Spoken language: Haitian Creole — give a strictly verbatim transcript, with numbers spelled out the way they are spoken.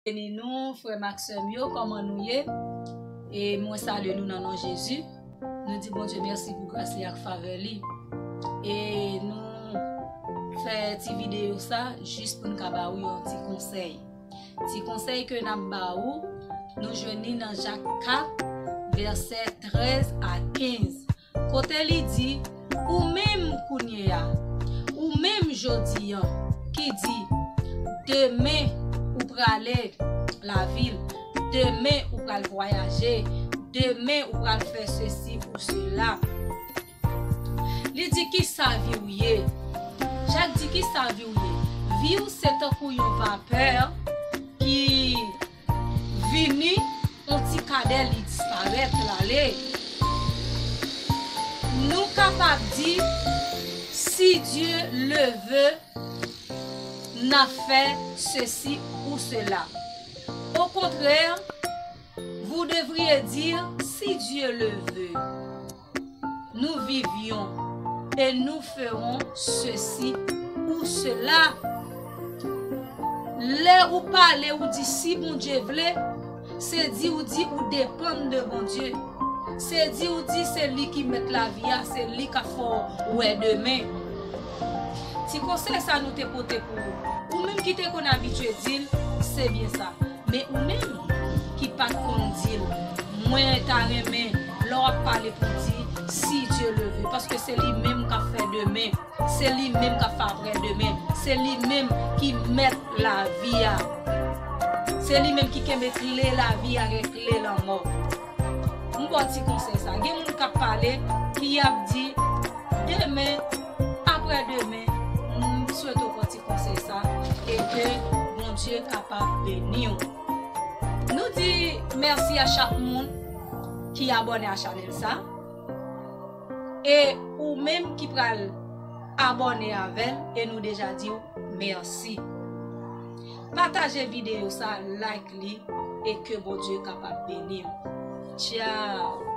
Beni nou, frè m ak sè m yo, kòman nou ye? E mwen salye nou nan non Jezi. Nou di Bondye mèsi pou gras li ak favè li. E nou fè ti videyo sa jis pou n ka ba ou yon ti konsèy. Ti konsèy ke n ap ba ou, nou jwenn li nan Jak kat, vèsè trèz a kenz. Kote li di, ou menm kounye a, ou menm jodi an, ki di, demen ou prale lavil, demen ou pral vwayaje, demen ou pral fè sesi ou sela. Li di, kisa vi w ye? Jak di, kisa vi w ye? Vi w se tankou yon vapè ki vini, yon ti kadè li disparèt, l ale. Nou kapab di, si Dieu le veut, n a fè sesi ou sela. Au contraire, vous devriez dire, si Dieu le veut, nous vivions et nous ferons ceci ou cela. Lè ou pale, ou di, si Bondye vle, se di ou di ou depann de Bondye. Se di ou di se li ki mèt lavi a, se li k ap fè w wè demen. Ti konsèy sa nou te pote pou ou. Ou menm ki te konn abitye di l, se byen sa. Men ou menm ki pa t konn di l, mwen ta renmen lè w ap pale pou di, si Dieu le veut, paske se li menm k ap fè demen. Se li menm k ap fè aprè demen. Se li menm ki mèt lavi a. Se li menm ki kenbe kle lavi a, gen kle lanmò. M ba w ti konsèy sa. Gen moun k ap pale, ki ap di, demen, aprè demen. M swete w pran ti konsèy sa e ke Bondye kapab beni w. Nou di mèsi a chak moun ki abòne a chanèl sa. E ou menm ki pral abòne avè l, e nou deja di w mèsi. Pataje videyo sa, like li, e ke Bondye kapab beni w. Tchao!